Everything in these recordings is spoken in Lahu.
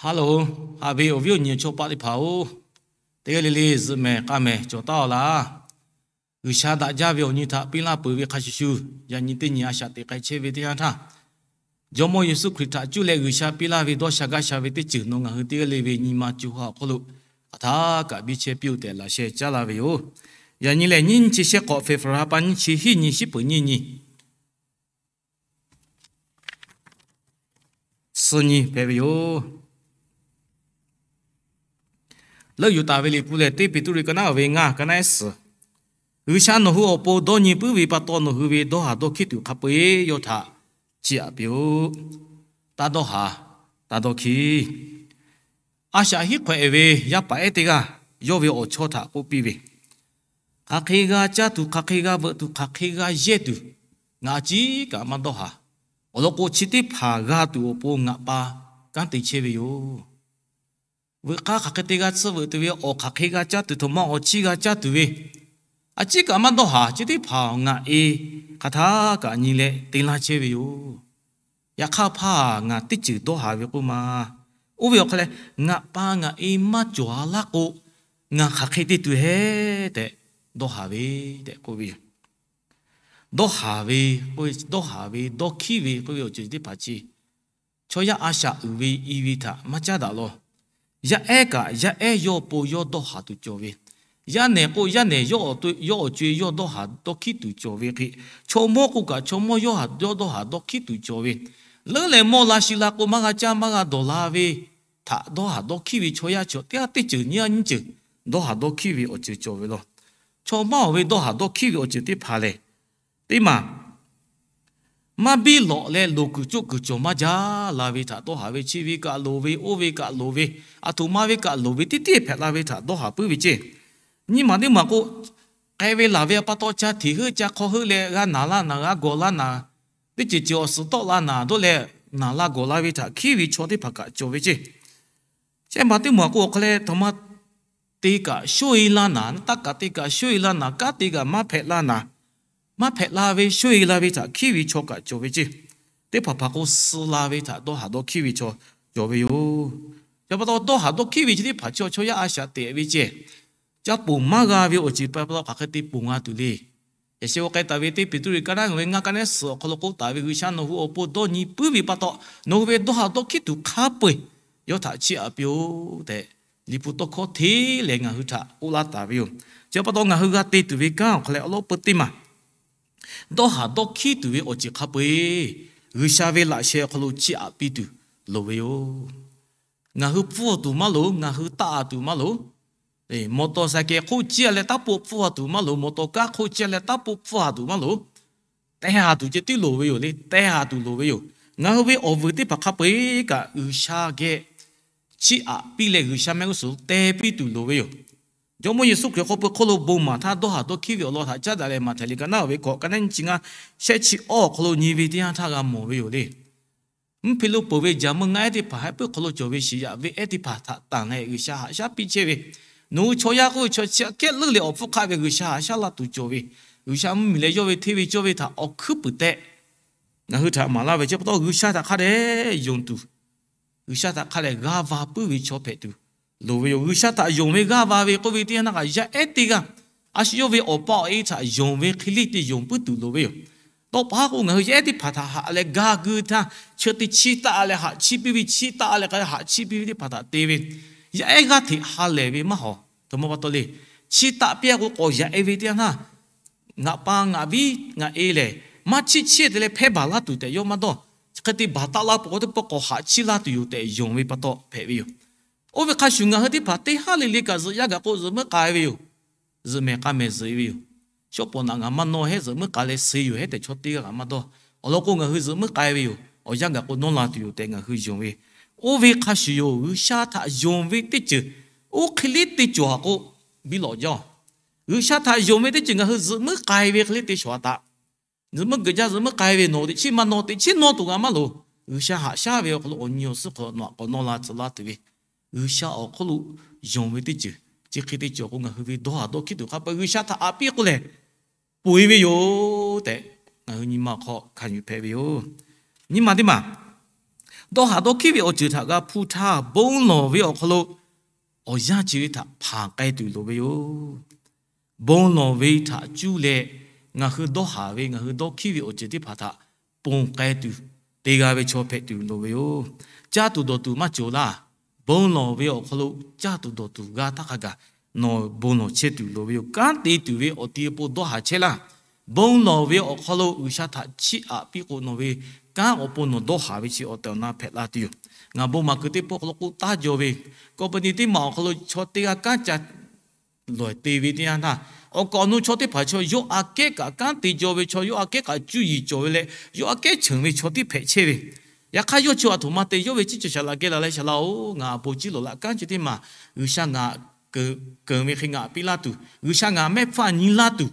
Hello, haꞈ ve awˬ viˉ awˬ nyi chaw paˆ teˇ hpaˍ-oˬ, teˇ g'aˇ le le zuhꞈ mehˍ k'a mehˍ cawˬ taˉ-aw laˇ. G'uiˬsha daꞈ jaˇ ve awˬ nyi htaꞈ piˇ laˇ peuˬ ve hk'a shuˍ shuˍ, yaꞈ nyi teˇ nyi a shaꞈ teꞈ k'ai chehˇ ve teˇ yanˇ htaˇ, Jawˇmawˇ Yeˍsuˆ Hkriꞈ htaꞈ cuˇ leh G'uiˬsha piˇ laˇ ve dawˇ sha gaˇ sha ve teˇ ceuˬ nawˬ ngaˬ hui teˇ g'aˇ le ve nyi ma co ha awˬ hk'oˆ lo hk'aˬ htaˇ kaꞈ biˇ chehˇ piˇ-oˆ tehꞈ laꞈ sheh caˉ laˇ ve yoˬ. Yaꞈ nyi lehˬ, nyiˇ chi shehˆ k'awꞈ February pa nyiˇ chi hiˉ nyi, shiˉ peuˍ nyiˇ nyi, suh nyi hpehꞈ ve yoˬ. Leuˆ yuˬ taˍ ve Liꞈ hpu lehˬ, teˇ Peˍtruˆ ka naˉ ve ngaˇ, ka naˉ suhˍ. G'uiˬsha nawˬ hui awˬ pon dawˇ nyi puiˉ ve pa taw, nawˬ hui ve dawˇ haˍ dawˇ hkiˉ tuˬ hk'a peu-eˬ yawˇ htaꞈ chiˇ aꞈ piˇ-oˆ. Taˇ dawˇ haˍ, taˇ dawˇ hkiˉ. A shaꞈ hiˉ hk'awꞈ-e ve yaˇ paˍ ehˉ teˇ g'aˇ yawˇ ve awˬ chawˇ htaꞈ k'oˆ piˇ ve, Hk'aˬ hk'e g'a caˇ tuˬ, hk'aˬ hk'e g'a veuꞈ tuˬ, hk'aˬ hk'e g'a yehˇ tuˬ, ngaˬ a ciˉ kaꞈ maˇ dawˇ haˍ. Awˬ lawn k'o, chi teˇ hpaˍ g'a tuˬ awˬ pon ngaˬ pa kanˉ te chehˇ ve yoˬ. Veuꞈ k'aˇ hk'aˬ hk'e te g'a tsuhˇ veuꞈ tuˬ ve, awˬ hk'aˬ hk'e g'a caˇ tuˬ, htoꞈ ma awˬ chiˇ g'a caˇ tuˬ ve, a ciˉ kaꞈ maˇ dawˇ haˍ. Chi teˇ hpaˍ ngaˬ e hk'aˬ htaˇ kaꞈ nyi leh te laˇ chehˇ ve yoˬ. Yaꞈ hk'aˇ hpaˇ ngaˬ teˇ ceuˬ dawˇ haˍ ve k'oˆ ma. Oˇ ve awˬ hk'aw leh, ngaˬ pa ngaˬ e maˇ cawˬ-a laˇ k'o, ngaˬ hk'aˬ hk'e te tuˬ heˉ tehꞈ dawˇ haˍ ve tehꞈ k'oˆ ve yoˬ. Dawˇ haˍ ve, dawˇ haˍ ve, dawˇ hkiˉ ve k'oˆ ve awˬ ceuˬ teˇ hpaˍ chi chaw yaˇ a shaꞈ uiˍ ve i ve htaꞈ maˇ caˉ daꞈ law. Yaˇ ehˉ kaꞈ yaˇ ehˉ yawˇ pon yawˇ dawˇ haˍ tuˬ cawˬ ve, yaˇ nehˬ k'o yaˇ nehˬ yawˇ awˬ co-e yawˇ dawˇ haˍ dawˇ hkiˉ tuˬ cawˬ ve hk'e, chaw mawˇ k'o kaꞈ chaw mawˇ yawˇ dawˇ haˍ dawˇ hkiˉ tuˬ cawˬ ve, leuˉ leh mawˇ la shi la k'o maˇ g'a caˇ maˇ g'a dawˬ la ve htaꞈ dawˇ haˍ dawˇ hkiˉ ve chaw yaˇ chi teˇ g'aˇ teˇ ceuˬ nyiˇ g'aˇ nyiˇ ceuˬ dawˇ haˍ dawˇ hkiˉ ve awˬ ceuˬ cawˬ ve law. Chaw mawˇ-oˬ ve dawˇ haˍ dawˇ hkiˉ ve awˬ ceuˬ teˇ hpaˍ lehˬ, teˇ maˬ maˇ biˇ lawꞈ leh loˍ kuiˬ coˆ kuiˬ cawˬ maˇ jaˇ la ve htaꞈ dawˇ haˍ ve, chi ve kaꞈ loˍ ve, oˇ ve kaꞈ loˍ ve, aˬ htoꞈ ma ve kaꞈ loˍ ve teˇ tiˉ hpehꞈ la ve htaꞈ dawˇ haˍ puiˉ ve ceˇ. Nyiˇ maˬ teˇ maˬ k'o, k'ai ve laˬ ve a pa taw ca hteꞈ heuˆ ca hk'aw heuˆ leh g'a naˍ laˇ naˍ, g'a gawˬ laˇ naˍ, teˇ ceuˬ ceuˬ awˬ suhˍ tawˆ la naˍ dawˇ leh naˍ la gawˬ la ve htaꞈ hkiˉ ve chaw teˇ hpaˍ kaꞈ cawˬ ve ceˇ. Shehˆ maˬ teˇ maˬ k'o, awˬ hk'aw leh htaꞈ ma te kaꞈ shoˉ e laˇ naˍ, taˇ kaꞈ te kaꞈ shoˉ e laˇ naˍ, kanˉ te kaꞈ maˇ hpehꞈ la naˍ, maˇ hpehꞈ la ve shoˉ e la ve htaꞈ hkiˉ ve chaw kaꞈ cawˬ ve ceˇ. Teˇ hpaˍ hpaˍ k'o, suh la ve htaꞈ dawˇ haˍ dawˇ hkiˉ ve chaw cawˬ ve yoˬ. Chi pa taw dawˇ haˍ dawˇ hkiˉ ve chi teˇ hpaˍ chi chaw yaˇ a shaꞈ teꞈ ve ceˇ. Ca ponˬ maˇ g'a ve awˬ ceuˬ pa taw hk'aˬ hk'e te ponˬ g'a tuˬ le. Yaꞈ sheh g'a k'ai taˍ ve teˇ Peˍtruˆ ka naˉ ve ngaˇ, ka naˉ suhˍ awˬ hk'aw lo k'oˆ taˍ ve, G'uiˬsha nawˬ hui awˬ pon dawˇ nyi puiˉ ve pa taw, nawˬ hui ve dawˇ haˍ dawˇ hkiˉ tuˬ hk'a peu-eˬ yawˇ htaꞈ chiˇ aꞈ piˇ-oˆ tehꞈ, Liꞈ hpu tawˇ hkawˇ hteˇ lehˬ ngaˬ hui htaꞈ k'oˆ laˇ taˍ ve yoˬ. Chi pa taw ngaˬ hui g'a te tuˬ ve kanˉ awˬ hk'aw leh awˬ lawn peu teˇ maˬ dawˇ haˍ dawˇ hkiˉ tuˬ ve awˬ ceuˬ hk'a peu-eˬ G'uiˬsha ve laꞈ sheh awˬ hk'aw lo chiˇ aꞈ piˇ tuˬ loˍ ve yoˬ. Ngaˬ hui pfuhˇ tuˬ maˇ loˍ, ngaˬ hui taˆ-a tuˬ maˇ loˍ. Mawˬ tawˍ saiˍ kehˬ hk'oˆ ciˇ-a leh taˉ poˆ pfuhˇ-a tuˬ maˇ loˍ, mawˬ tawˍ kaˉ hk'oˆ ciˇ-a leh taˉ poˆ pfuhˇ-a tuˬ maˇ loˍ. Teh-a tuˬ ceh tiˉ loˍ ve yoˬ le. Teh-a tuˬ loˍ ve yoˬ. Ngaˬ hui ve awˬ vuiˬ teˇ hpaˍ hk'a peu-eˬ kaꞈ G'uiˬsha geh chiˇ aꞈ piˇ leh G'uiˬsha mehˆ g'uˇ suhˍ teh piˇ tuˬ loˍ ve yoˬ. Jawˇmawˇ Yeˍsuˆ Hkriꞈ hk'aw pui hk'oˆ lo bon maˍ htaˇ dawˇ haˍ dawˇ hkiˉ ve awˬ lawn htaꞈ caˉ daꞈ leh Maꞈhtehˍ liꞈ ka naˉ ve hkawꞈ ka naˉ nyiˇ chi ngaˇ, shehˆ chi awˇ awˬ hk'aw lo nyi ve teˇ yanˇ htaˇ g'a mawˬ ve yoˬ le. Mvuhˇ hpe lo peuˬ ve jaˍ meuˇ ngaˇ ehˉ teˇ hpaˍ heh puiˉ hk'aw lo cawˬ ve shiˍ yaꞈ ve ehˉ teˇ hpaˍ htaꞈ tanˬ leh G'uiˬsha haꞈ shaˉ piˇ chehˇ ve, nawˬ hui chaw yaˇ k'oˆ ve chaw chi aꞈ kehˉ leuˉ leh awˬ hpfuhˇ hk'aˆ ve G'uiˬsha haꞈ shaˉ laˇ tuˬ cawˬ ve, G'uiˬsha mvuhˇmiˬ leh yawˇ ve hteˇ ve cawˇ ve htaꞈ awˬ hkuiˉ puiˍ tehꞈ ngaˬ hui htaꞈ maˍ laˇ ve chi pa taw, G'uiˬsha htaꞈ hk'a dehꞈ yonˍ tuˬ, G'uiˬsha htaꞈ hk'a dehꞈ g'aˇ va puiˉ ve chaw hpehꞈ tuˬ loˍ ve yoˬ. G'uiˬsha htaꞈ yonˍ ve g'aˇ va ve k'oˆ ve teˇ yanˇ htaˇ kaꞈ yaˇ ehˉ teˇ g'aˇ a shu yawˇ ve awˬ pa awˬ e htaꞈ yonˍ ve hk'e le te yonˍ puiˉ tuˬ loˍ ve yoˬ. Tawˇ pa k'o, ngaˬ hui yaˇ ehˉ teˇ hpaˍ htaꞈ haꞈ leh ga gu htaˇ, chi teˇ chiˇ taˆ leh haꞈ chiˇ piˇ ve, chiˇ taˆ leh haꞈ chiˇ piˇ ve teˇ hpaˍ htaꞈ te ve, yaˇ ehˉ g'aˇ hteꞈ ha lehˬ ve maˇ hawˍ. Htoꞈ ma pa taw le. Chiˇ taˆ piˇ-a k'o k'awꞈ yaꞈ-e ve teˇ yanˇ htaˇ, ngaˬ pa ngaˬ viˉ ngaˬ e lehˬ maˇ chiˇ chiˇ te leh hpehˇ baˬ laˇ tuˬ tehꞈ yawˇ maˇ dawˇ. Chi hk'e te baˬ taˆ laˇ peuˬ k'o, teˇ pawˆ k'awꞈ haꞈ chiˇ laˇ tuˬ yoˬ tehꞈ yonˍ ve pa taw hpehꞈ ve yoˬ. Oˇ ve hk'a shuˍ, ngaˬ hui teˇ hpaˍ teˇ haˉ le le kaꞈ zuhꞈ yaˇ gaˬ k'o zuhꞈ meuˉ k'ai ve yoˬ. Zuhꞈ mehˍ k'a mehˍ zuhꞈ-e ve yoˬ. Shawˉ pawˍ naꞈ ngaˬ maˇ nawˇ hehˉ zuhꞈ meuˉ k'ai leh suh yoˬ hehˉ tehꞈ chaw teˇ g'aˇ kaꞈ maˇ dawˇ. Awˬ lawn k'o, ngaˬ hui zuhꞈ meuˉ k'ai ve yoˬ. Awˬ yanˇ gaˬ k'o nawˇ la tuˬ yoˬ tehꞈ ngaˬ hui yonˍ ve. Oˇ ve hk'a shuˍ yoˬ, G'uiˬsha htaꞈ yonˍ ve teˇ ceuˬ oˇ hk'e le te cawˬ-a k'o, biˇ lawꞈ jaˇ-oˬ. G'uiˬsha htaꞈ yonˍ ve teˇ ceuˬ ngaˬ hui zuhꞈ meuˉ k'ai ve hk'e le te shawˍ-a taꞈ. Zuhꞈ meuˉ geuꞈ jaˇ, zuhꞈ meuˉ k'ai ve nawˬ teꞈ chiˉ maˇ nawˇ, teꞈ chiˉ nawˇ tuˬ g'a maˇ loˍ. G'uiˬsha haꞈ shaˉ ve awˬ hk'aw lo awˬ nyi awˬ suhˉ hk'aw nawˬ aꞈ k'awꞈ nawˇ la tcuh laˇ tuˬ ve, G'uiˬsha awˬ hk'oˆ lo yonˍ ve teˇ ceuˬ chi hk'e te cawˬ k'o, ngaˬ hui ve dawˇ haˍ dawˇ hkiˉ tuˬ hk'a peu-eˬ G'uiˬsha htaꞈ aꞈ piˇ k'oˆ lehˬ, ponˬ-e ve yoˬ tehꞈ ngaˬ hui nyi ma awˬ hk'aw hkanˍ yuˬ hpehꞈ ve yoˬ. Nyi ma teˇ maˬ Dawˇ haˍ dawˇ hkiˉ ve awˬ ceuˬ htaꞈ g'a hpuˇ htaˇ, bon lawˬ ve awˬ hk'aw lo awˬ yanˇ chi ve htaꞈ hpanˍ k'ai tuˬ loˍ ve yoˬ. Bon lawˬ ve htaꞈ cuˇ leh ngaˬ hui dawˇ haˍ ve, ngaˬ hui dawˇ hkiˉ ve awˬ ceuˬ teˇ hpaˍ htaꞈ ponˬ k'ai tuˬ, te g'a ve chaw hpehꞈ tuˬ loˍ ve yoˬ. Caˇ tuˬ dawˬ tuˬ maˇ cawˬ laˇ. Bon lawˬ ve awˬ hk'aw lo caˇ tuˬ dawˬ tuˬ g'a htaˇ hk'a gaˬ nawˬ bon lawˬ chehˇ tuˬ loˍ ve yoˬ. Kanˉ te tuˬ ve awˬ ti awˬ pon dawˇ haˍ chehˇ laˇ. Bon lawˬ ve awˬ hk'aw lo G'uiˬsha htaꞈ chiˇ aꞈ piˇ k'o, nawˬ ve kanˉ awˬ pon nawˬ dawˇ haˍ ve chi awˬ tehˬ awˬ na hpehꞈ la tuˬ yoˬ. Ngaˬ bon maˍ kuiˬ teˇ pawˆ hk'aw lo k'oˆ taˉ jaw ve, company teˇ maˬ awˬ hk'aw lo chaw teˇ g'aˇ kanˉ ca lawˬ te ve teˇ yanˇ htaˇ, awˬ kaꞈ awˬ nu chaw teˇ hpaˍ chaw yawˇ aꞈ kehˉ kaꞈ kanˉ te jaw ve chaw, yawˇ aꞈ kehˉ kaꞈ cuˇ yiˍ cawˬ ve leh, yawˇ aꞈ kehˉ cheunˍ ve chaw tiˉ hpehꞈ chehˇ ve. Yaꞈ hk'aˇ, yawˇ chi aˬ htoꞈ ma te, yawˇ ve ciˉ cawˬ shaˍ laꞈ geh laˬ leh, Shaˍ laꞈ-oˬ, ngaˬ awˬ bon ciˉ lawˬ laꞈ kanˉ chi teˇ maˬ G'uiˬsha ngaˬ keunˍ ve hk'e ngaˬ piˇ laˇ tuˬ, G'uiˬsha ngaˬ mehˆ hpfuhˇ nyi laˇ tuˬ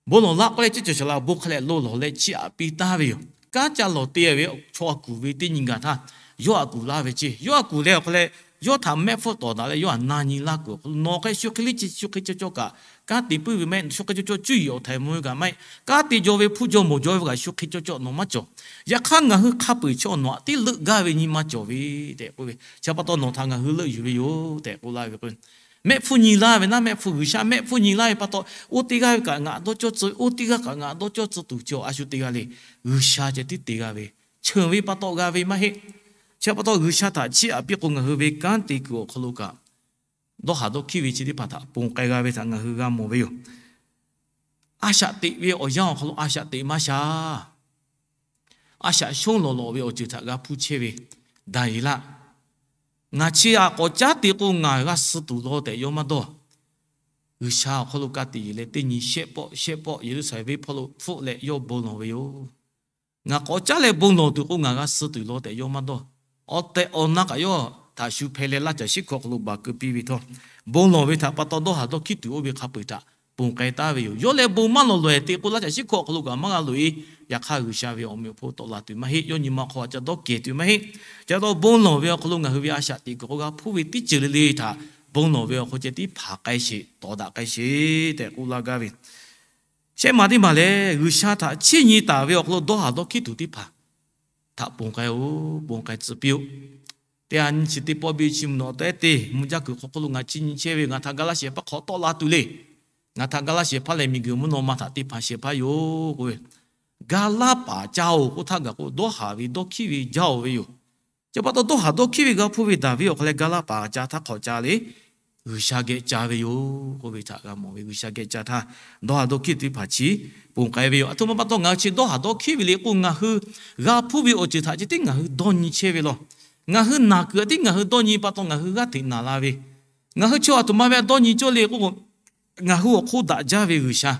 bon lawˬ laˇ k'oˆ leh, ciˉ cawˬ shaˍ laꞈ bon hk'a lehˬ lo lawˬ leh chiˇ aꞈ piˇ taˍ ve yoˬ. Kanˉ ca lawˬ te ve chaw aꞈ kuˬ ve teˇ nyi gaˬ htaˇ, yawˇ aꞈ kuˬ laˇ ve ceˇ. Yawˇ aꞈ kuˬ leh awˬ hk'aw leh, yawˇ htaꞈ mehˆ hpfuhˇ tawˍ daꞈ leh yawˇ htaꞈ na nyi laˇ kuiˬ awˬ hk'aw lo, nawˬ hk'e shu hk'e liˇ chi shu hk'e cawˇ cawˇ kaꞈ kanˉ te puiˉ ve mehˆ, shu hk'e cawˇ cawˇ cuˇ yiˍ awˬ htaiˍ mvuh ve kaꞈ maˇ heˆ. Kanˉ te jaw ve hpfuhˇ jaw mawˬ jaw ve kaꞈ shu hk'e cawˇ cawˇ nawˬ maˇ cawˬ. Yaꞈ hk'aˇ, ngaˬ hui hk'a peu-eˬ chaw nawˬ aꞈ tiˉ leuˆ gaˇ ve nyi ma cawˬ ve tehꞈ k'oˆ ve, chi pa taw nawˬ htaꞈ ngaˬ hui leuˆ yuˬ ve yoˬ tehꞈ k'oˆ laˇ ve k'o, mehˆ hpfuhˇ nyi laˇ ve naˉ, mehˆ hpfuhˇ G'uiˬsha mehˆ hpfuhˇ nyi laˇ ve pa taw, oˇ teˇ g'aˇ ve kaꞈ ngaˬ dawˇ cawˇ tcuh, oˇ teˇ g'aˇ kaꞈ ngaˬ dawˇ cawˇ tcuh tuˬ chi awˬ a shu te g'a le. G'uiˬsha ceh tiˉ te g'a ve, cheunˍ ve pa taw g'a ve maˇ heˆ. Chi pa taw G'uiˬsha htaꞈ chiˇ aꞈ piˇ k'o, ngaˬ hui ve kanˉ te kuiˬ awˬ hk'aw lo kaꞈ dawˇ haˍ dawˇ hkiˉ ve chi teˇ hpaˍ htaꞈ ponˬ k'ai g'a ve htaꞈ ngaˬ hui g'a mawˬ ve yoˬ. A shaꞈ teꞈ ve awˬ yanˇ awˬ hk'aw lo a shaꞈ teꞈ maˇ sha. A shaꞈ shonˇ lawˬ lawꞈ ve awˬ ceuˬ htaꞈ g'a hpuˇ chehˇ ve Daˍyeˍlaˆ, ngaˬ chi aꞈ k'awꞈ caˉ te k'o, ngaˬ g'a suh tuˬ law tehꞈ yawˇ maˇ dawˇ. G'uiˬsha awˬ hk'aw lo ka tiꞈ yeˬ leh teˇ nyi shehˆ pawˆ shehˆ pawˆ Yeˍruˆsaˍlehnˍ venˇ hpawˇ lo hpfuhˆ leh yawˇ bon lawˬ ve yoˬ. Ngaˬ k'awꞈ caˉ leh bon lawˬ tuˬ k'o, ngaˬ g'a suh tuˬ law tehꞈ yawˇ maˇ dawˇ. Awˬ tehˬ awˬ na kaꞈ yawˇ htaꞈ shu hpeh leh laˇ caˬ shiˉ hkawˇ hk'aw lo baˬ keu piˇ ve htawˇ, bon lawˬ ve htaꞈ pa taw dawˇ haˍ dawˇ hkiˉ tuˬ oˇ ve hk'a peu-eˬ htaꞈ ponˬ k'ai taˍ ve yoˬ. Yawˇ leh bon maˇ lawˬ lawˬ-e te k'o, laˇ caˬ shiˉ hkawˇ awˬ hk'aw lo kaꞈ maˇ g'a loꞈ-e. Yaꞈ hk'aˇ, G'uiˬsha ve awˬ meꞈ awˬ hponˇ tawˆ la tuˬ maˇ heˆ. Yawˇ nyi ma hk'aw a ca dawˇ kehˬ tuˬ maˇ heˆ. Chi pa taw bon lawˬ ve awˬ hk'aw lo ngaˬ hui ve a shaꞈ teꞈ kuiˬ k'o, g'a hpuˇ ve teˇ ceuˬ le le htaꞈ bon lawˬ ve awˬ hk'aw ceh tiˉ hpanˍ k'ai sheˍ, tawˍ daꞈ k'ai sheˍ tehꞈ k'oˆ laˇ gaˇ ve. Shehˆ ma teˇ maˬ lehˬ, G'uiˬsha htaꞈ chiˇ nyi taˍ ve awˬ hk'aw lo dawˇ haˍ dawˇ hkiˉ tuˬ teˇ hpaˍ htaꞈ ponˬ k'ai-oˬ, ponˬ k'ai tcuh piˇ-oˆ. Teˇ g'aˇ nyi chi teˇ pawˆ biˇ chi mvuhˇ naw teˇ te mvuhˇ jaˇ kuiˬ hk'aw hk'oˆ lo ngaˬ chiˇ nyi chehˇ ve, ngaˬ htaꞈ ga laˇ shehˍ hpaˇ hk'awꞈ tawˆ la tuˬ le. Ngaˬ htaꞈ ga laˇ shehˍ hpaˇ lehˬ, miˬguiˬ mvuhˇ naw ma htaꞈ te hpanˍ shehˍ hpaˇ yoˬ k'oˆ ve, ga laˇ paˍ ca-oˬ k'oˆ htaˇ gaˬ k'o, dawˇ haˍ ve dawˇ hkiˉ ve jaˇ-oˬ ve yoˬ. Chi pa taw dawˇ haˍ dawˇ hkiˉ ve g'a hpuˇ ve Daˍviˆ awˬ hk'aw leh ga laˇ paˍ ca htaˇ hk'awꞈ ca le. G'uiˬsha geh ca ve yoˬ k'oˆ ve htaꞈ g'a mawˬ ve, G'uiˬsha geh ca htaˇ dawˇ haˍ dawˇ hkiˉ teˇ hpaˍ chi ponˬ k'ai ve yoˬ. Aˬ htoꞈ ma pa taw ngaˬ hui chi dawˇ haˍ dawˇ hkiˉ ve le k'o, ngaˬ hui g'a hpuˇ ve awˬ ceuˬ htaꞈ ceh tiˉ ngaˬ hui dawˇ nyi chehˇ ve law. Ngaˬ hui naˬ kuiˬ htaꞈ tiˉ ngaˬ hui dawˇ nyi pa taw ngaˬ hui g'aˇ hteꞈ naˬ la ve. Ngaˬ hui chaw aˬ htoꞈ ma ve dawˇ nyi cawˇ le k'o, ngaˬ hui awˬ hk'oˆ daꞈ jaˇ ve G'uiˬsha,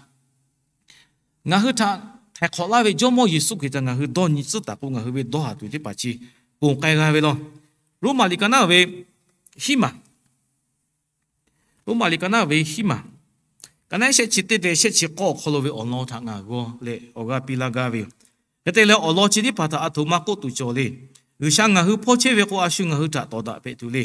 ngaˬ hui htaꞈ htaiˍ hk'awꞈ laˇ ve Jawˇmawˇ Yeˍsuˆ Hkriꞈ htaꞈ ngaˬ hui dawˇ nyi tcuhˉ taˍ k'o, ngaˬ hui ve dawˇ haˍ tuˬ teˇ hpaˍ chi ponˬ k'ai g'a ve law. Roˉmaꞈ liꞈ ka naˉ ve hiˉ maˬ, Roˉmaꞈ liꞈ ka naˉ ve hiˉ maˬ, ka naˉ shehˆ chi teˇ te shehˆ chi k'awˇ awˬ hk'aw lo ve awˬ lawn htaꞈ ngaˬ g'aw leh awˬ g'aˇ piˇ laˇ gaˇ ve yoˬ. Hk'e te leh awˬ lawn chi teˇ hpaˍ htaꞈ aˬ htoꞈ ma k'oˆ tuˬ cawˬ le. G'uiˬsha ngaˬ hui hpawˇ chehˇ ve k'o, a shu ngaˬ hui htaꞈ tawˍ daꞈ hpehꞈ tuˬ le.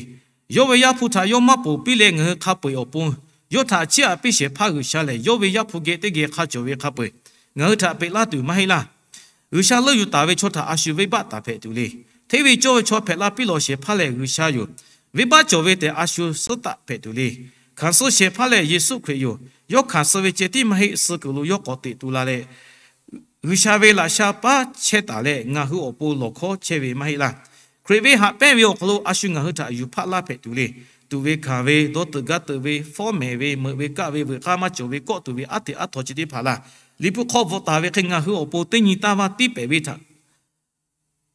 Yawˇ ve Yaˇ hpu htaꞈ yawˇ maˇ ponˬ piˇ leh, ngaˬ hui hk'a peu-eˬ awˬ pon yawˇ htaꞈ chiˇ aꞈ piˇ shehˍ hpaˇ G'uiˬsha lehˬ, yawˇ ve Yaˇ hpu geh teˇ geh hk'a cawˬ ve hk'a peu-eˬ ngaˬ hui htaꞈ peꞈ laˇ tuˬ maˇ heˆ laˇ. G'uiˬsha leuˆ yuˬ taˍ ve chaw htaꞈ a shu venˇbaˆ taˍ hpehꞈ tuˬ le. Hteˇ ve cawˇ ve chaw hpehꞈ la piˇ lawˬ shehˍ hpaˇ lehˬ, G'uiˬsha yoˬ. Venˇbaˆ cawˬ ve tehꞈ a shu suhˉ taˆ hpehꞈ tuˬ le. Hkanˍ suh shehˍ hpaˇ lehˬ, Yeˍsuˆ Hkriꞈ yoˬ. Yawˇ hkanˍ suh ve ceh tiˉ maˇ heˆ, suh kuiˬ lo yawˇ k'awꞈ teꞈ tu la leh, G'uiˬsha ve laꞈ sha paˉ chehˇ taˍ leh, ngaˬ hui awˬ pon lawˬ hkawˉ chehˇ ve maˇ heˆ laˇ. Hkriꞈ ve haꞈ pehnˇ ve awˬ hk'aw lo a shu ngaˬ hui htaꞈ yuˬ hpaˆ laˇ hpehꞈ tuˬ le. Tuꞈ ve hkanˍ ve, dawˇ teuꞈ gaˇ teuꞈ ve, fawˉ mehˍ ve, meuꞈ ve kaˆ ve, veuꞈ k'aˇ maˇ cawˬ ve, kawˆ tuˬ ve aˉ hteꞈ aˉ htaw chi teˇ hpaˍ laˇ. Liꞈ hpu hk'aw bvuhꞈ taˍ ve hk'e, ngaˬ hui awˬ pon teˇ nyi taˇ vaˇ tiˇ pehˍ ve htaꞈ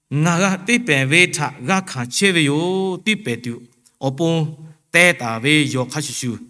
ngaˬ g'a teˇ pehˍ ve htaꞈ g'a hkanˍ chehˇ ve yoˬ. Tiˇ pehˍ tuˬ awˬ pon teh taˍ ve yawˬ hk'a shuˍ shuˍ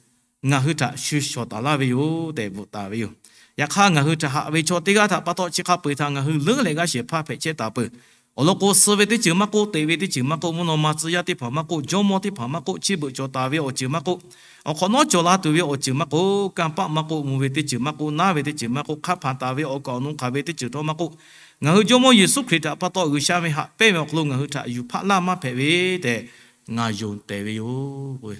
ngaˬ hui htaꞈ shu shawˍ taˍ laˇ ve yoˬ tehꞈ bvuhꞈ taˍ ve yoˬ. Yaꞈ hk'aˇ, ngaˬ hui htaꞈ haꞈ ve chaw teˇ g'aˇ htaꞈ pa taw chi hk'a peu-eˬ htaꞈ ngaˬ hui leuˉ leh g'aˇ shehˍ hpaˇ hpehꞈ chehˇ taˍ peuˬ. Awˬ lawn k'o, suh ve teˇ ceuˬ maˇ k'oˆ, teꞈ ve teˇ ceuˬ maˇ k'oˆ, mvuhˇ naw ma tcuh yaˇ teˇ hpaˍ maˇ k'oˆ, jawˇmawˇ teˇ hpaˍ maˇ k'oˆ, chi beuꞈ cawˬ taˍ ve awˬ ceuˬ maˇ k'oˆ, awˬ hk'awꞈ nawˉ cawˬ la tuˬ ve awˬ ceuˬ maˇ k'oˆ, kanˇ paˆ maˇ k'oˆ, mvuh ve teˇ ceuˬ maˇ k'oˆ, naˉ ve teˇ ceuˬ maˇ k'oˆ, hk'a hpanˍ taˍ ve awˬ kaˍ awˬ nu hk'aˬ ve teˇ ceuˬ htawˇ maˇ k'oˆ, ngaˬ hui Jawˇmawˇ Yeˍsuˆ Hkriꞈ htaꞈ pa taw G'uiˬsha ve haꞈ pehnˇ ve awˬ hk'aw lo ngaˬ hui htaꞈ yuˬ hpaˆ laˇ maˇ hpehꞈ ve tehꞈ ngaˬ yonˍ tehˍ ve yoˬ.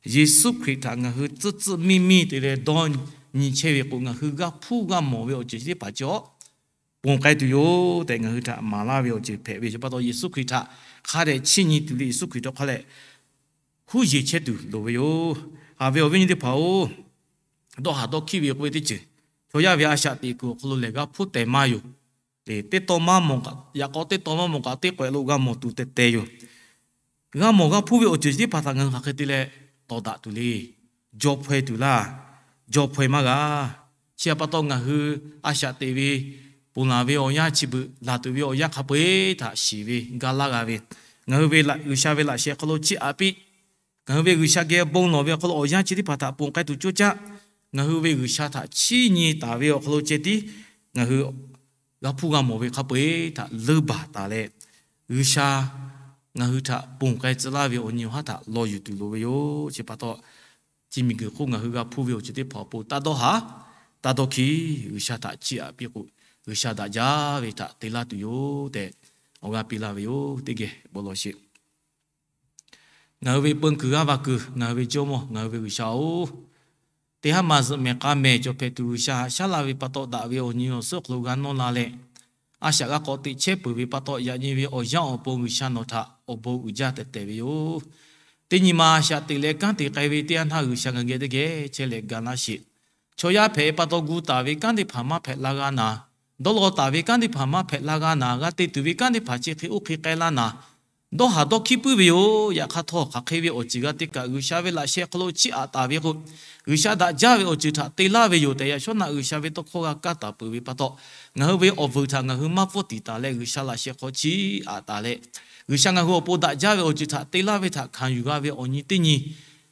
Yeˍsuˆ Hkriꞈ htaꞈ ngaˬ hui tcuhˉ tcuhˉ miˇ miˇ te leh dawˇ nyi chehˇ ve k'o, ngaˬ hui g'a hpuˇ g'a mawˬ ve awˬ ceuˬ chi teˇ hpaˍ cawˬ. ponˬ k'ai tuˬ yoˬ tehꞈ ngaˬ hui htaꞈ maˍ laˇ ve awˬ ceuˬ hpehꞈ ve yoˬ. Pa taw Yeˍsuˆ Hkriꞈ htaꞈ hk'a dehꞈ chiˇ nyi tuˬ le, Yeˍsuˆ Hkriꞈ htawˇ hk'a leh huˉ yeˬ chehˇ tuˬ loˍ ve yoˬ. Haꞈ ve awˬ viˉ nyi teˇ hpaˍ-oˬ, dawˇ haˍ dawˇ hkiˆ ve k'oˆ ve teˇ ceuˬ, chaw yaˇ ve a shaꞈ teꞈ kuiˬ awˬ hk'aw lo lehˬ g'a hpuˇ tehˬ maˇ yoˬ. Teˇ tawˇ maˇ mawˬ kaꞈ, yaꞈ k'aw teˇ tawˇ maˇ mawˬ kaꞈ teˇ k'awehꞈ lo g'a mawˬ tuˬ tehˬ tehˬ yoˬ. G'a mawˬ g'a hpuˇ ve awˬ ceuˬ chi teˇ hpaˍ htaꞈ ngaˬ hui hk'aˬ hk'e te leh tawˍ daꞈ tuˬ le. Jaw hpaw-e tuˬ laˇ. Jaw hpaw-e maˇ g'a. Chi htaꞈ pa taw ngaˬ hui a shaꞈ teꞈ ve, ponˬ laˬ ve awˬ yanˇ chi beuꞈ laˬ tuˬ ve awˬ yanˇ hk'a peu-eˬ htaꞈ shiˍ ve ga laˇ g'a ve, ngaˬ hui ve G'uiˬsha ve laꞈ sheh hk'aw lo chiˇ aꞈ piˇ, ngaˬ hui ve G'uiˬsha geh bon lawˬ ve awˬ hk'aw lo awˬ yanˇ chi teˇ hpaˍ htaꞈ ponˬ k'ai tuˬ coˇ caˆ. Ngaˬ hui ve G'uiˬsha htaꞈ chiˇ nyi taˍ ve awˬ hk'aw lo ceh tiˉ ngaˬ hui g'a hpuˇ g'a mawˬ ve hk'a peu-eˬ htaꞈ leunˇ baˬ taˍ leh, G'uiˬsha ngaˬ hui htaꞈ ponˬ k'ai tcuh laˇ ve awˬ nyi awˬ haˉ htaꞈ law yuˬ tuˬ loˍ ve yoˬ. Chi pa taw, chi miˬguiˬ hk'oˆ ngaˬ hui g'a hpuˇ ve awˬ ceuˬ teˇ hpaˍ awˬ pon taˇ dawˇ haˍ, taˇ dawˇ hkiˆ. G'uiˬsha htaꞈ chiˇ aꞈ piˇ k'o, G'uiˬsha daꞈ jaˇ ve htaꞈ te laˇ tuˬ yoˬ tehꞈ awˬ g'aˇ piˇ laˇ ve yoˬ. Teˇ geh bon lawˬ sheˍ. Ngaˬ hui ve peun kuiˬ g'aˇ va kuiˬ, ngaˬ hui ve Jawˇmawˇ, ngaˬ hui ve G'uiˬsha-oˬ, teˇ haˉ ma zuhꞈ mehˍ k'a mehˍ cawˬ hpehꞈ tuˬ G'uiˬsha haꞈ shaˉ la ve pa taw, daꞈ ve awˬ nyi awˬ suhˉ awˬ hk'aw lo g'a nawˇ la leh, a shaꞈ g'a k'awꞈ teꞈ chehˇ peuˬ ve pa taw, yaꞈ nyi ve awˬ yanˇ awˬ pon G'uiˬsha nawˬ htaꞈ awˬ bon uiˍ jaˇ tehꞈ tehˬ ve yoˬ. Teˇ nyi ma a shaꞈ teꞈ leh kanˉ te k'ai ve teˇ yanˇ htaˇ, G'uiˬsha ngaˬ geh teˇ geh chehˇ leh ga laˇ sheˍ. Chaw yaˇ hpehꞈ pa taw gu taˍ ve kanˉ teˇ hpaˍ maˇ hpehꞈ la g'a naˍ, dawˇ law taˍ ve kanˉ teˇ hpaˍ maˇ hpehꞈ la g'a naˍ, g'a te tuˬ ve kanˉ teˇ hpaˍ chi hk'e oˇ hk'e k'ai laˇ naˍ, dawˇ haˍ dawˇ hkiˆ puiˉ ve yoˬ. Yaꞈ hk'aˇ htawˇ, hk'aˬ hk'e ve awˬ ceuˬ g'a te kaꞈ, G'uiˬsha ve laꞈ sheh hk'aw lo chiˇ aꞈ taˍ ve k'o, G'uiˬsha daꞈ jaˇ ve awˬ ceuˬ htaꞈ te laˇ ve yoˬ tehꞈ, yaꞈ shawˉ naꞈ G'uiˬsha ve tawˇ hkawˇ g'a kaˇ taˍ peuˬ ve pa taw, ngaˬ hui ve awˬ vuiˬ htaꞈ ngaˬ hui maˇ pfuhˇ tiˍ taˍ leh, G'uiˬsha laꞈ sheh hk'aw chiˇ aꞈ taˍ leh, G'uiˬsha ngaˬ hui awˬ pon daꞈ jaˇ ve awˬ ceuˬ htaꞈ te laˇ ve htaꞈ hkanˍ yuˬ g'a ve awˬ nyi teˇ nyi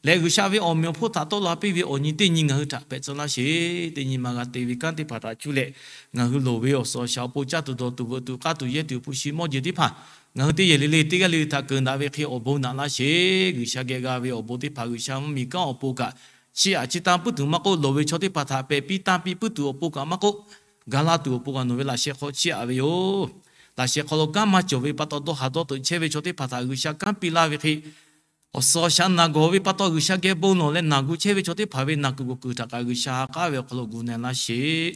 leh, G'uiˬsha ve awˬ meꞈ awˬ hponˇ htaꞈ tawˆ la piˇ ve awˬ nyi teˇ nyi ngaˬ hui htaꞈ hpehꞈ tcuh laˇ sheˍ. Teˇ nyi ma g'a te ve kanˉ teˇ hpaˍ htaꞈ cuˇ leh, ngaˬ hui loˍ ve awˬ suhˍ awˬ shaˍ awˬ pon caˇ tuˬ dawˬ tuˬ veuꞈ tuˬ k'aˇ tuˬ yehˇ tuˬ hpu shi mawˇ jeˬ teˇ hpaˍ, ngaˬ hui teˇ yehˬ le le teˇ g'aˇ le le htaꞈ keunˍ daꞈ ve hk'e awˬ bon naꞈ laˇ sheˍ. G'uiˬsha geh g'a ve awˬ bon teˇ hpaˍ G'uiˬsha mvuhˇmiˬ kanˉ awˬ pon kaꞈ chiˇ aꞈ chiˇ tanˇ puiˉ tuˬ maˇ k'oˆ, loˍ ve chaw teˇ hpaˍ htaꞈ pehˬ piˇ tanˇ piˇ puiˉ tuˬ awˬ pon kaꞈ maˇ k'oˆ, ga laˇ tuˬ awˬ pon kaꞈ nawˬ ve laꞈ sheh hk'aw chiˇ aꞈ ve yoˬ. Laꞈ sheh hk'aw lo kanˉ maˇ cawˬ ve pa taw, dawˇ haˍ dawˇ teuꞈ chehˇ ve chaw teˇ hpaˍ htaꞈ G'uiˬsha kanˉ piˇ laˇ ve hk'e, awˬ suhˍ awˬ shaˍ naˬ gawˬ ve pa taw, G'uiˬsha geh bon lawˬ leh naˬ gu chehˇ ve chaw teˇ hpaˍ ve naˬ kuiˬ gawˬ kuiˬ htaꞈ kaꞈ G'uiˬsha ha k'aˉ ve awˬ hk'aw lo gu na laˇ sheˍ.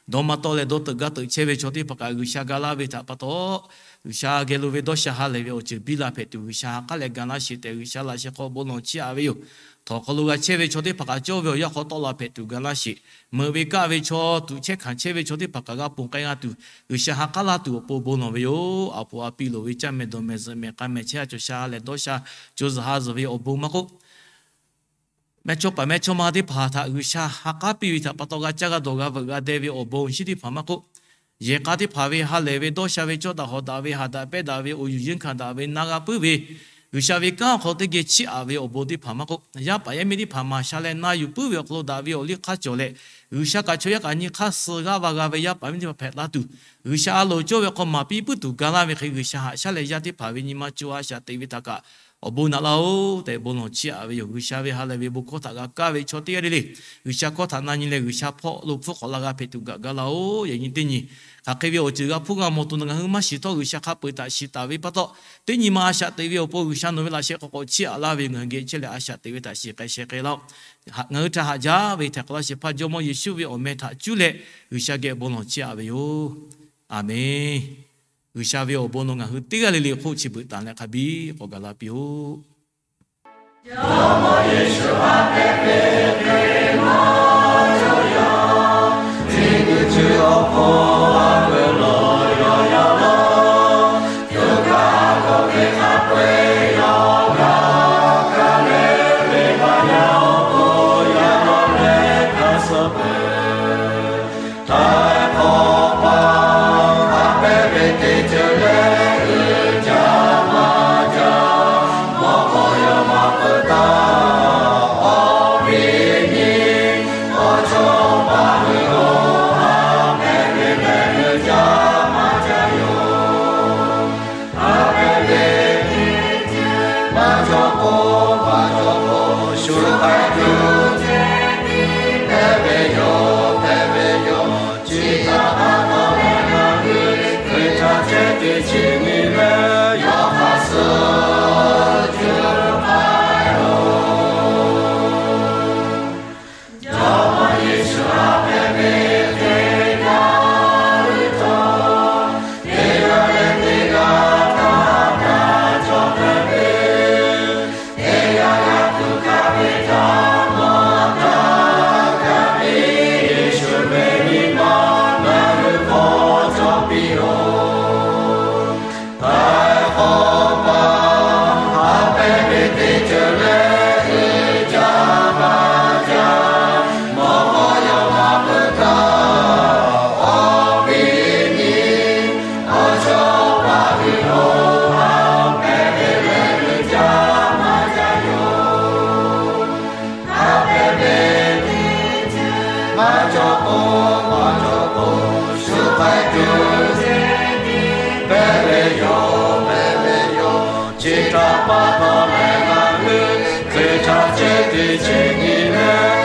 Dawˇ maˇ tawˆ leh dawˇ teuꞈ gaˇ teuꞈ chehˇ ve chaw teˇ hpaˍ kaꞈ G'uiˬsha ga laˇ ve htaꞈ pa taw, G'uiˬsha geh lo ve dawˇ sha ha lehˬ ve awˬ ceuˬ biˇ la hpehꞈ tuˬ G'uiˬsha ha k'aˉ leh ga laˇ sheˍ tehꞈ, G'uiˬsha laꞈ sheh hk'aw bon lawˬ chiˇ aꞈ ve yoˬ. Htawnˍ hk'aw lo g'a chehˇ ve chaw teˇ hpaˍ kaꞈ cawˇ ve awˬ yanˇ hk'aw tawˆ la hpehꞈ tuˬ ga laˇ sheˍ. Meuꞈ ve kaˆ ve chaw, tuꞈ chehˇ hkanˍ chehˇ ve chaw teˇ hpaˍ kaꞈ g'a ponˬ k'ai g'a tuˬ, G'uiˬsha ha k'aˉ laˇ tuˬ awˬ pon bon lawˬ ve yoˬ. A poˍ a piˇ loˍ ve caˇ mehˍ dawˬ mehˍ zuhꞈ mehˍ k'a mehˍ chehˇ a cawˬ sha lehˬ dawˇ sha co zuhꞈ ha zuhꞈ ve awˬ bon maˇ k'oˆ, mehˇchawˇ paˍ mehˇchawˇma teˇ hpaˍ htaꞈ G'uiˬsha ha k'aˉ piˇ ve htaꞈ pa taw g'a caˇ g'a dawˬ g'a veuꞈ g'a deh ve awˬ bon awˬ shinˉ teˇ hpaˍ maˇ k'oˆ, yehˬ k'a teˇ hpaˍ ve ha lehˬ ve dawˇ sha ve cawˇ daꞈ hawˍ daꞈ ve, haꞈ daꞈ pehˇ daꞈ ve, awˬ yuˬ yeunˇ hkanˍ daꞈ ve, na g'a puiˉ ve, G'uiˬsha ve kanˉ awˬ hk'aw lo teˇ geh chiˇ aꞈ ve awˬ bon teˇ hpaˍ maˇ k'oˆ, yaˇ paˍ yaˇ miˇ teˇ hpaˍ maˍ sha leh na yuˬ puiˉ ve awˬ hk'aw lo daꞈ ve awˬ liˇ hk'aˇ cawˬ leh, G'uiˬsha kaꞈ chaw yaˇ kaꞈ nyi hk'aˇ suh g'aˇ va g'a ve yaˇ paˍ miˇ teˇ hpaˍ hpehꞈ la tuˬ, G'uiˬsha a loˍ cawˇ ve hk'aw maˍ piˇ puiˉ tuˬ ga laˇ ve hk'e, G'uiˬsha haꞈ shaˉ leh yaˇ teˇ hpaˍ ve nyi ma co a shaꞈ teꞈ ve htaꞈ kaꞈ awˬ bon naꞈ laˇ-oˬ tehꞈ bon lawˬ chiˇ aꞈ ve yoˬ. G'uiˬsha ve ha lehˬ ve bon hkawˇ htaꞈ g'a kaˇ ve chaw teˇ g'aˇ le le, G'uiˬsha hkawˇ htaꞈ na nyi leh G'uiˬsha hpawˇ lo hpfuhˇ k'awꞈ la g'a hpehꞈ tuˬ gaꞈ ga laˇ-oˬ. Yaꞈ nyi teˇ nyi hk'aˬ hk'e ve awˬ ceuˬ g'a hpuˇ g'a mawˬ tuˬ nawˬ ngaˬ hui maˇ shiˍ htawˇ, G'uiˬsha hk'a peu-eˬ htaꞈ shiˍ taˍ ve pa taw, teˇ nyi ma a shaꞈ teꞈ ve awˬ pon G'uiˬsha nawˬ ve laꞈ sheh hk'aw k'awꞈ chiˇ aꞈ laˇ ve yoˬ. Ngaˬ hui geh chehˇ leh a shaꞈ teꞈ ve htaꞈ shiˍ k'ai sheh k'ai laˇ-oˆ. Ngaˬ hui htaꞈ haꞈ jaˇ ve htaiˍ hk'awꞈ laˇ shehˍ hpaˇ Jawˇmawˇ Yeˍsuˆ ve awˬ meh htaꞈ cuˇ leh G'uiˬsha geh bon lawˬ chiˇ aꞈ ve yoˬ. Aˬmenˍ. G'uiˬsha ve awˬ bon nawˬ ngaˬ hui teˇ g'aˇ le le hk'oˆ chi beuꞈ tanˍ leh hk'a biˇ k'awꞈ gaˬ la piˇ-oˆ. Yaꞈ pa taw leh ngaˬ hui Hkriꞈ chaw ceh teˇ ceuˬ nyi leh